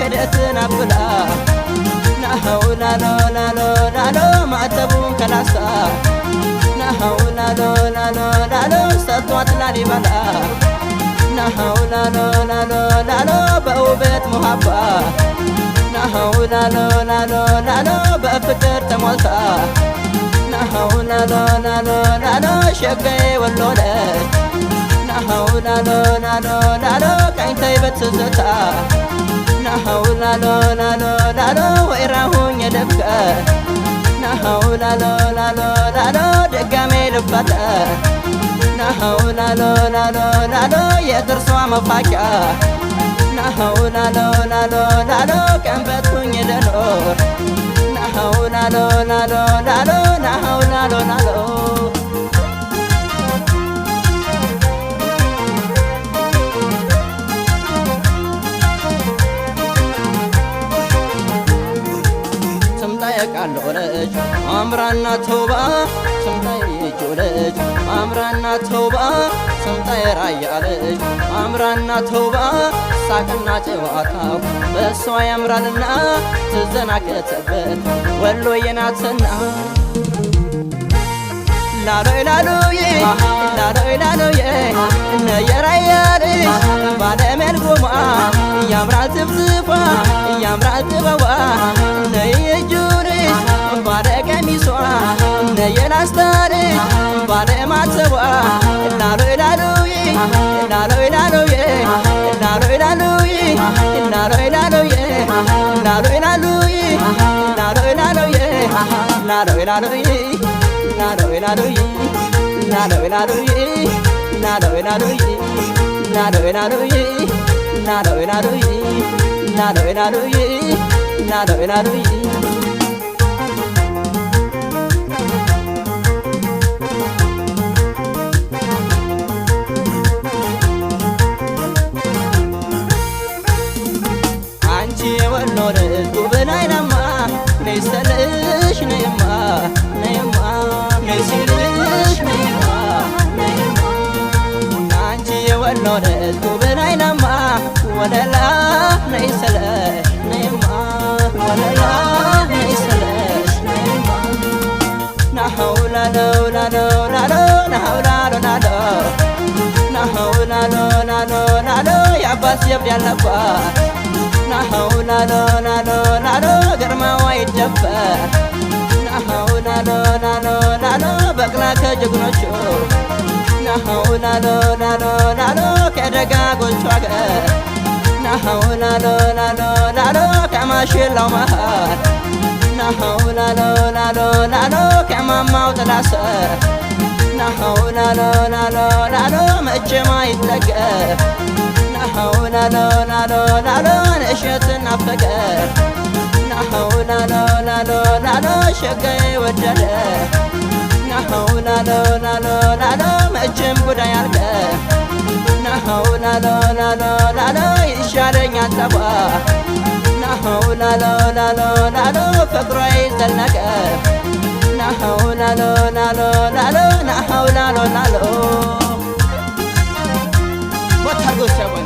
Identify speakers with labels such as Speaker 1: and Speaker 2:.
Speaker 1: ሂደትን አብላ ናኸው ላሎ ላሎ ላሎ ማዕተቡን ከላስታ ናኸው ላሎ ላሎ ላሎ ሰጥቷት ላሊበላ ናኸው ላሎ ላሎ ላሎ በውበት ሙሀባ ናኸው ላሎ ላሎ ላሎ በፍቅር ተሞልታ ናኸው ላሎ ላሎ ላሎ ሸጋዬ ወሎ ነች ናኸው ላሎ ላሎ ላሎ ቃኝተይ በትዝታ ናኸው ላሎ ላሎ ላሎ ወይራሁኝ የደብቀ ናኸው ላሎ ላሎ ላሎ ድጋሜ ልፈጠር ናኸው ላሎ ላሎ ላሎ የጥርሷ መፋቂያ ናኸው ላሎ ላሎ ላሎ ቀንበትኩኝ ልኖር ናኸው ላሎ ላሎ ላሎ ናኸው ላሎ ላሎ ትምጣ የቃሉ ልጅ አምራና ተውባ ትምጣ የእጁ ልጅ አምራና ተውባ ትምጣ የራያ ልጅ አምራና ተውባ ሳቅና ጨዋታው በእሷ ያምራልና ትዘናገተበት ወሎዬ ናትና ላሎይ ላሎዬ ላሎይ ላሎዬ የራያ ልጅ ባለመልጎማ ያምራል ትብትፏ ያምራል ጥበቧ ነይ የእጁ ልጅ ባለ ቀሚሷ ነይ የላስታ ልጅ ባለ ማተቧ ላሎይ ላሎዬ ላሎይ ላሎዬ ላሎይ ላሎዬ ላሎይ ላሎዬ ላሎይ ላሎዬ ላሎይ ላሎዬ ላሎይ ላሎዬ ላሎይ ላሎዬ ላሎይ ላሎዬ ላሎይ ላሎዬ ላሎይ ላሎዬ ላሎይ ላሎዬ ላሎይ ላሎዬ ላሎይ ላሎዬ። አንቺ የወሎ ልጅ ጉብን አይናማ ነይ ስልሽ ነይማ ነይማ ነይ ስልሽ ነይማ ነይማ አንቺ የወሎ ልጅ ጉብን አይናማ ወለላ ነይ ስልሽ ነይማ ወለላ ነይ ስልሽ ነይማ ናኸው ላለው ላለው ላለው ናኸው ላሎ ላሎ ናኸው ላሎ ላሎ ላሎ የአባት ጀብድ ያለባት ናኸው ላሎ ላሎ ላሎ ግርማዋ ይደፈር ናኸው ላሎ ላሎ ላሎ በቅላ ከጀግኖቹ ናኸው ላሎ ላሎ ላሎ ከደጋጎቹ አገር ናኸው ላሎ ላሎ ላሎ ከማሽላው መሃል ናኸው ላሎ ላሎ ላሎ ከማማው ጥላ ስር ናኸው ላሎ ላሎ ላሎ መቼም አይጠገብ ናኸው ላሎ ላሎ ላሎ እሸትና ፍቅር ናኸው ላሎ ላሎ ላሎ ሸጋዬ ወደደ ናኸው ላሎ ላሎ ላሎ መቼም ጉዳይ አልቀር ናኸው ላሎ ላሎ ላሎ ይሻለኛል ጠቧ ናኸው ላሎ ላሎ ላሎ ፍቅሯ ይዘለቀ ናኸው ላሎ ላሎ ላሎ ናኸው ላሎ ላሎ
Speaker 2: ወታርጎ ሲያቆይ